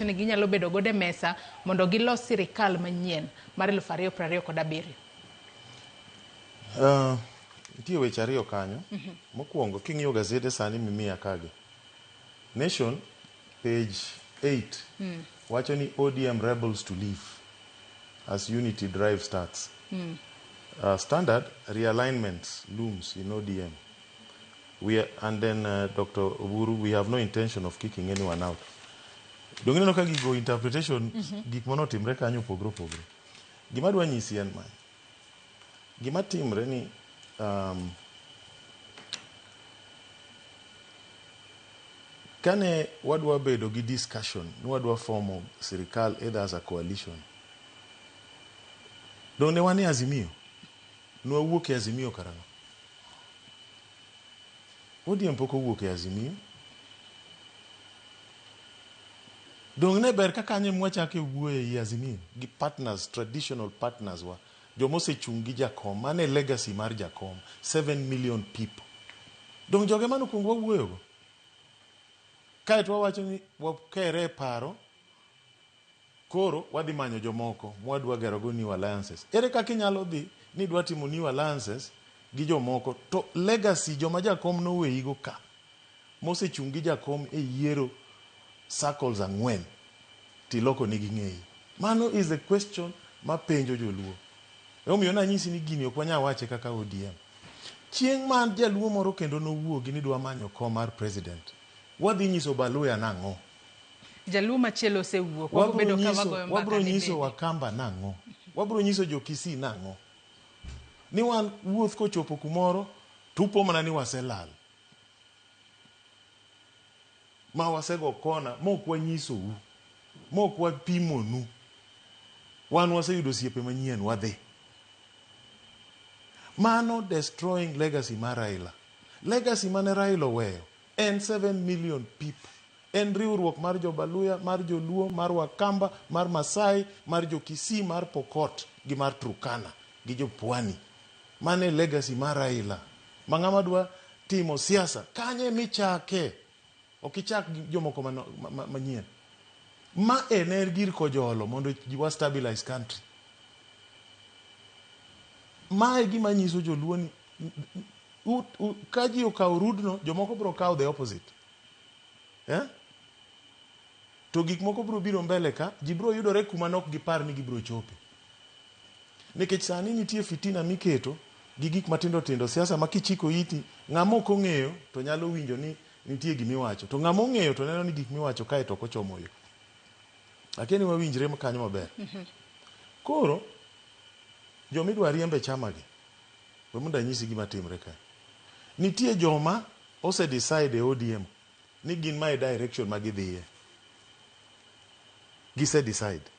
Ni ginyalo bedo godo e mesa mondo gilos sirikal manyien mar 2027. Nitie weche ariyo kanyo. Mokwongo king'iyo gazede sani mimiya kagi. Nation page 8 wacho ni ODM rebels to leave as unity drive starts. Standard realignment looms in ODM. We are, and then Dr. Oburu, we have no intention of kicking anyone out. Donge ineno ka gigo interpretation gik mane otimre kanyo opogore opogore. Gima adwa nyisi en mae. Gima timre ni kane wadwa bedo gi discussion ni wadwa fomo sirikal either as a coalition. Donge ne wan e Azimio? Ne wawuok e Azimio karang'o? ODM pok owuok e Azimio. Donge ne ber ka kanyo ema wachako wuoye ei Azimio gi partners, traditional partners wa, joma osechung' gi Jakom, mano e legacy mar Jakom, 7 million people. Donge jogo ema nokwongo wawuoyogo? Kaeto wawacho ni wakere e paro, koro wadhi manyo jomoko mwadwa gerogo new alliances. Ere kaka inyalo dhi ni idwa timo new alliances gi jomoko to legacy joma Jakom noweyigo ka mosechung' gi Jakom e yiero circles ang'wen tiloko nigi ng'eyi? Mano is the question mapenjo joluo. Emomiyo nanyisi ni gini ok wanyal wache kaka ODM. Chieng' ma jaluo moro kendo nowuogi ni dwa manyo kom mar president, wadhi nyiso Baluya nang'o? Jaluo machielo osewuok, wabro bedo ka wagoyo mbaka Wabro ni nyiso bende. Wakamba nang'o? Wabro nyiso jo Kisii nang'o? Ni wan wuoth kochopo kumoro tupo mana ni waselal. Ma wasego kona mok wanyisou, mok wapimonu. Wan waseyudo osiepe manyien wadhi. Mano destroying legacy mar Raila. Legacy mane Raila oweyo en 7 million people. En riwruok mar jo Baluya, mar Joluo, mar Wakamba, mar Masai, mar jo Kisii, mar Pokot gi mar Turkana gi jo Pwani. Mano e legacy mar Raila. Ma ng'ama dwa timo siasa, kanye michake? Ok ichak gi jomoko manyien. Ma e ne en gir kojolo mondo wa stabilize country. Ma e gima nyiso joluo ni ka ji okawo rudno, jomoko biro kawo the opposite. Eh? To gik moko biro biro mbele ka, ji biro yudore kuma nok gipar ni gibiro chope. Nikech sani nitie fitina miketo gi gik matindo tindo, siasa ma kichiko iti, ng'ama ok ong'eyo to nyalo winjo ni nitie gimiwacho. To ng'ama ong'eyo to neno ni gik miwacho kae to ok ochomo yo. Akia ni wawinjre kanyo maber. Koro, joma idwa riemb e chama gi, we mondo anyisi gima timre ka. Nitie joma ose decide e ODM ni gin mae direction ma gidhiye. Gise decide.